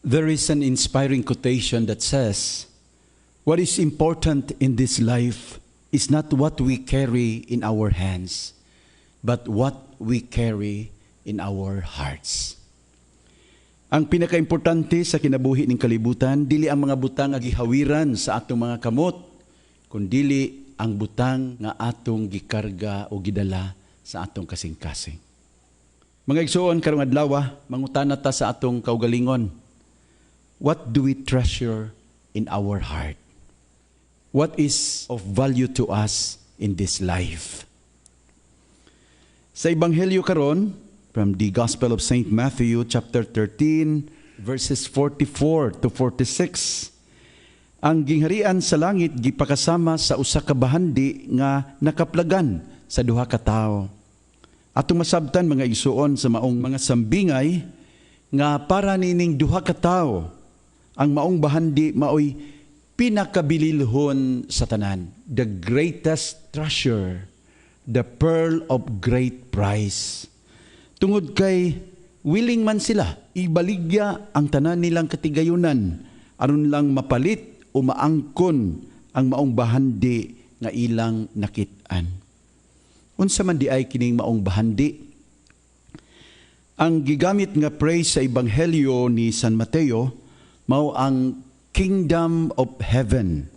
There is an inspiring quotation that says, "What is important in this life is not what we carry in our hands, but what we carry in our hearts." Ang pinakaimportante sa kinabuhi ning kalibutan, dili ang mga butang nga gihawiran sa atong mga kamot, kundili ang butang nga atong gikarga o gidala sa atong kasing-kasing. Mga igsoon, karong adlaw, mangutana ta sa atong kaugalingon. What do we treasure in our heart? What is of value to us in this life? Sa Ebanghelyo karon, from the Gospel of St. Matthew chapter 13 verses 44 to 46, ang gingharian sa langit gipakasama sa usa ka bahandi nga nakaplagan sa duha ka tawo. Atong masabtan, mga igsuon, sa maong mga sambingay nga para nining duha ka tawo, ang maong bahandi maoy pinakabililhon sa tanan, the greatest treasure, the pearl of great price. Tungod kay willing man sila ibaligya ang tanan nilang katigayunan aron lang mapalit o maangkon ang maong bahandi nga ilang nakit-an. Unsa man diay kining maong bahandi? Ang gigamit nga phrase sa Ebanghelyo ni San Mateo mao ang "Kingdom of Heaven."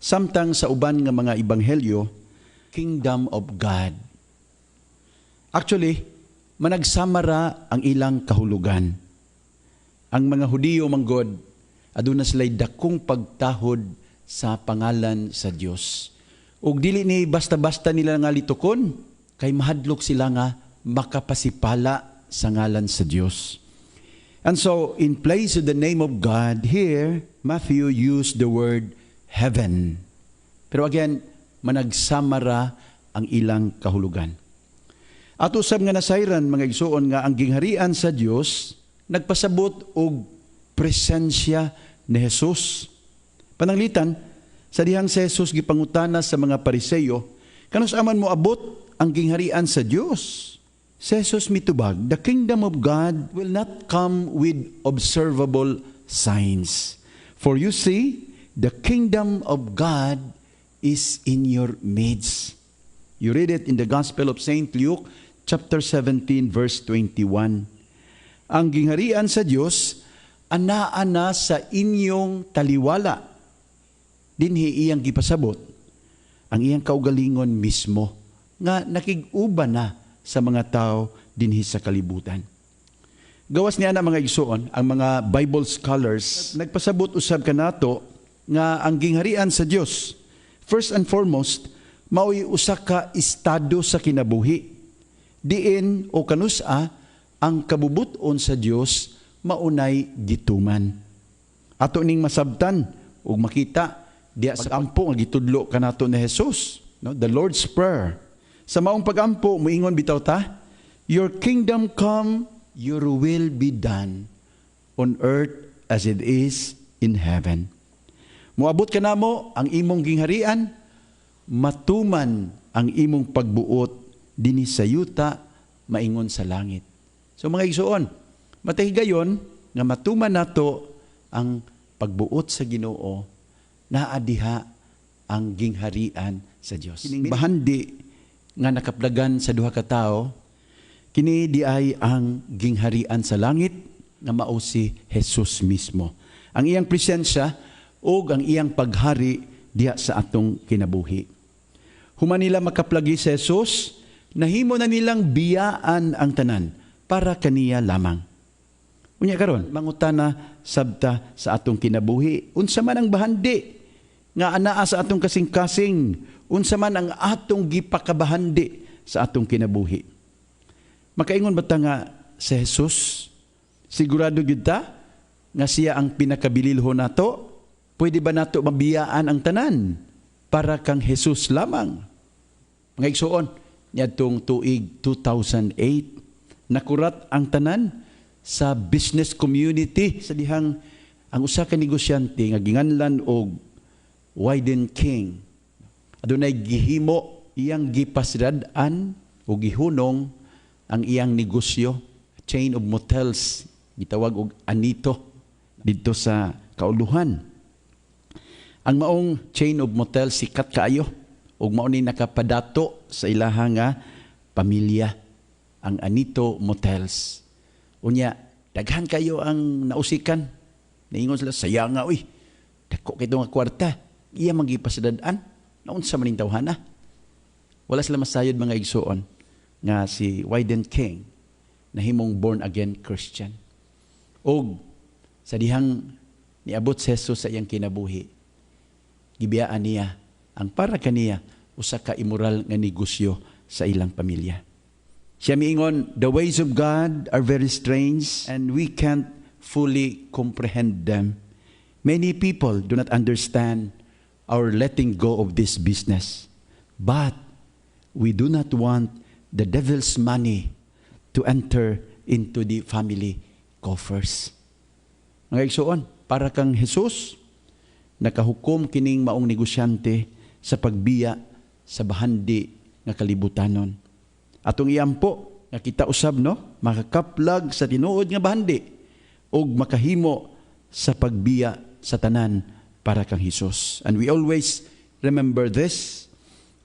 Samtang sa uban nga mga ebanghelyo, "Kingdom of God." Actually, managsama ra ang ilang kahulugan. Ang mga Hudiyo manggod, aduna sila'y dakong pagtahod sa pangalan sa Dios. Ug dili ni basta-basta nila nga litukon kay mahadlok sila nga makapasipala sa ngalan sa Dios. And so, in place of the name of God, here, Matthew used the word "heaven." Pero again, managsama ra ang ilang kahulugan. Ato sab nga nasayran, mga igsuon, nga ang gingharian sa Dios nagpasabot og presensya ni Jesus. Pananglitan, sa dihang si Jesus gipangutana sa mga Pariseyo, kanus-a man moabot ang gingharian sa Dios? Si Jesus mitubag, "The kingdom of God will not come with observable signs. For you see, the kingdom of God is in your midst." You read it in the Gospel of St. Luke, chapter 17, verse 21. Ang gingharian sa Dios anaa na sa inyong taliwala. Dinhi iyang gipasabot ang iyang kaugalingon mismo nga nakig-uban na sa mga tao dinhi sa kalibutan. Gawas niya na, mga igsuon, ang mga Bible scholars nagpasabot usab kanato nga ang gingharian sa Dios, first and foremost, mao'y usa ka estado sa kinabuhi diin o kanus-a ang kabubut-on sa Dios maunay gituman. Ato ning masabtan ug makita diya sa pag-ampo nga gitudlo kanato ni Jesus, no? The Lord's Prayer. Sa maong pag-ampo, muingon bitaw ta, "Your kingdom come, your will be done on earth as it is in heaven." Moabot kanamo ang imong gingharian, matuman ang imong pagbuot dinhi sa yuta maingon sa langit. So mga igsuon, matay higayon nga matuman nato ang pagbuot sa Ginoo, naa diha ang gingharian sa Dios. Kining bahandi nga nakaplagan sa duha ka tawo, kini diay ang gingharian sa langit nga mao si Jesus mismo. Ang iyang presensya ug ang iyang paghari diha sa atong kinabuhi. Human nila makaplagi sa Jesus, nahimo na nilang biyaan ang tanan para kaniya lamang. Unya karon, mangutana sabta sa atong kinabuhi, unsa man ang bahandi nga anaa sa atong kasing-kasing, unsa man ang atong gipakabahandi sa atong kinabuhi? Makaingon ba ta nga sa Jesus, sigurado gyud ta nga siya ang pinakabililhon nato? Pwede ba nato mabiyaan ang tanan para kang Jesus lamang? Mga igsuon, niadtong tuig 2008, nakurat ang tanan sa business community sa dihang ang usa ka negosyante nga ginganlan og Wyden King adunay gihimo, iyang gipasirad-an o gihunong ang iyang negosyo, chain of motels gitawag og Anito. Didto sa kauluhan. Ang maong chain of motel sikat kaayo ug mao ni nakapadato sa ilaha nga pamilya, ang Anito Motels. Unya, daghan kayo ang nausikan. Niingon sila, "Saya nga uy. Dako kaayo nga kwarta. Iya man gipasadad-an. Naunsa man ning tawhana?" Wala sila masayod, mga igsuon, nga si Wyden King nahimong born again Christian. Og sa dihang niabot si Jesus sa iyang kinabuhi, gibiyaan niya ang para kaniya usa ka immoral nga negosyo sa ilang pamilya. Siya miingon, "The ways of God are very strange and we can't fully comprehend them. Many people do not understand our letting go of this business. But we do not want the devil's money to enter into the family coffers." Mga igsuon, para kang Jesus, nakahukom kining maong negosyante sa pagbiya sa bahandi nga kalibutanon. Atong iampo nga kita usab, no, makakaplag sa tinuod nga bahandi ug makahimo sa pagbiya sa tanan para kang Hesus. And we always remember this: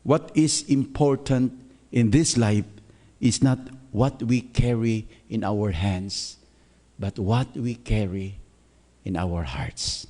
what is important in this life is not what we carry in our hands, but what we carry in our hearts.